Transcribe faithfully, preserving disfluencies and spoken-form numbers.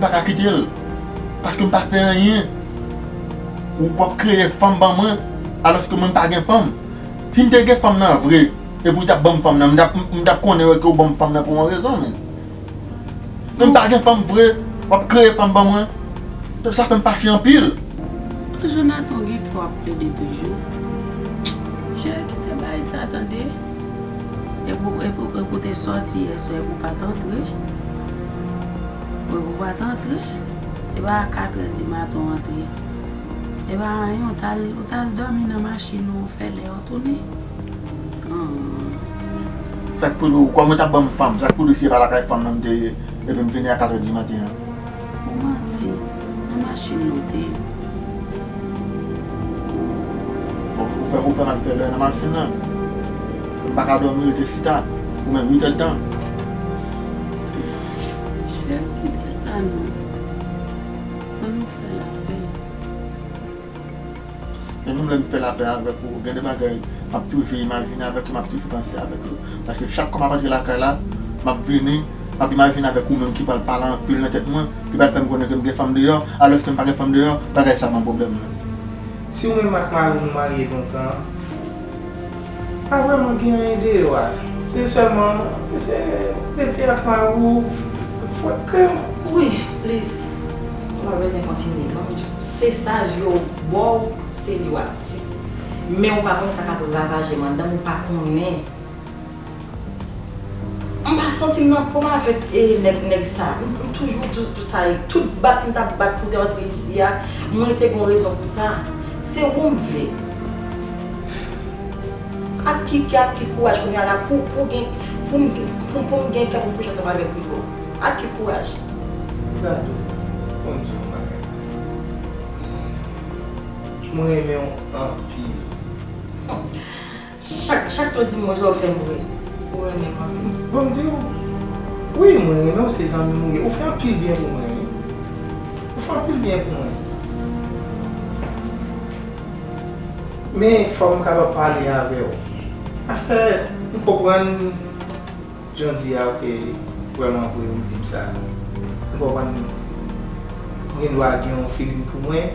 pa ka kite l. Paske m pa fè anyen. Ou w ap kreye fanm ban mwen, alòske mwen m pa gen fanm. Si m te gen fanm nan vre, epi w t ap ban m fanm nan, m t ap, m t ap konnen wè ke w ban m fanm nan pou yon rezon, men. Men m pa gen fanm vre, w ap kreye fanm ban mwen. Sa fè m fache anpil. Jonathan gen kè w ap plede toujou. Chè, kite bagay sa tande. Epi w, epi w, epi w te sòti yè swa, epi w pa t antre. Epi w pa t antre. E pa a katrè di maten w antre. E pa anyen, w t al, w t al dòmi nan machin ou, w fè lè w tounen. Hmm. Sa k pou di w, kòman w t ap ban m fanm? Sa k pou di w si e pa lakay fanm nan m te ye, epi m vini a katrè di maten an? Ou manti. Nan machin nou te ye. Bon, ou fè, ou fè m al fè lè nan machin nan. M pa ka dòmi, rete chita. Ou menm uit èdtan. Chè, kite sa non. Ann nou fè lapè. E menm lè m fè lapè avèk ou, gen de bagay m ap toujou imajine avèk yo, m ap toujou panse avèk yo. Paske chak kou m ap antre lakay la, m ap vini, m ap imajine avèk ou menm ki pral pale anpil nan tèt mwen, ki pral fè m konnen ke m gen fanm deyò, alòske m pa gen fanm deyò, bagay sa ban m pwoblèm, non. Si ou menm ak mari w nou marye lontan, pa vrèman gen anyen deyò a. Se sèlman, se rete ak mari w, fwèt kreyon. Wi, please. Ou pa bezwen kontinye. Ban m di w, se saj yo ba w, se li w ap di. Men ou pa konnen sa k ap ravaje mandanm, ou pa konnen. M pa santi m nan po m avèk, e, nèg, nèg sa. M, m toujou di w sa, e tout bat m t ap bat pou te antre isi a, mwen te gon rezon pou sa. Se ou m vle. Ak ki kè, ak ki kouraj kounye a la pou, pou gen, pou m, pou, pou m gen kè pou m kouche ansanm avèk Rico? Ak ki kouraj? Dadou, ban m di w yon bagay. Mwen renmen w anpil. Chak, chak tan w di m yon jan w fè m ri. Ou renmen m anpil. Bon, m di w, wi, mwen renmen w, se zanmi m ou ye. Ou fè anpil byen pou mwen, wi. Ou fè anpil byen pou mwen. Men, fò m kapab pale avè w. Afè, m konprann jan w di a, ke vrèman vre, ou di m sa. M konprann ou gen dwa gen yon feeling pou mwen.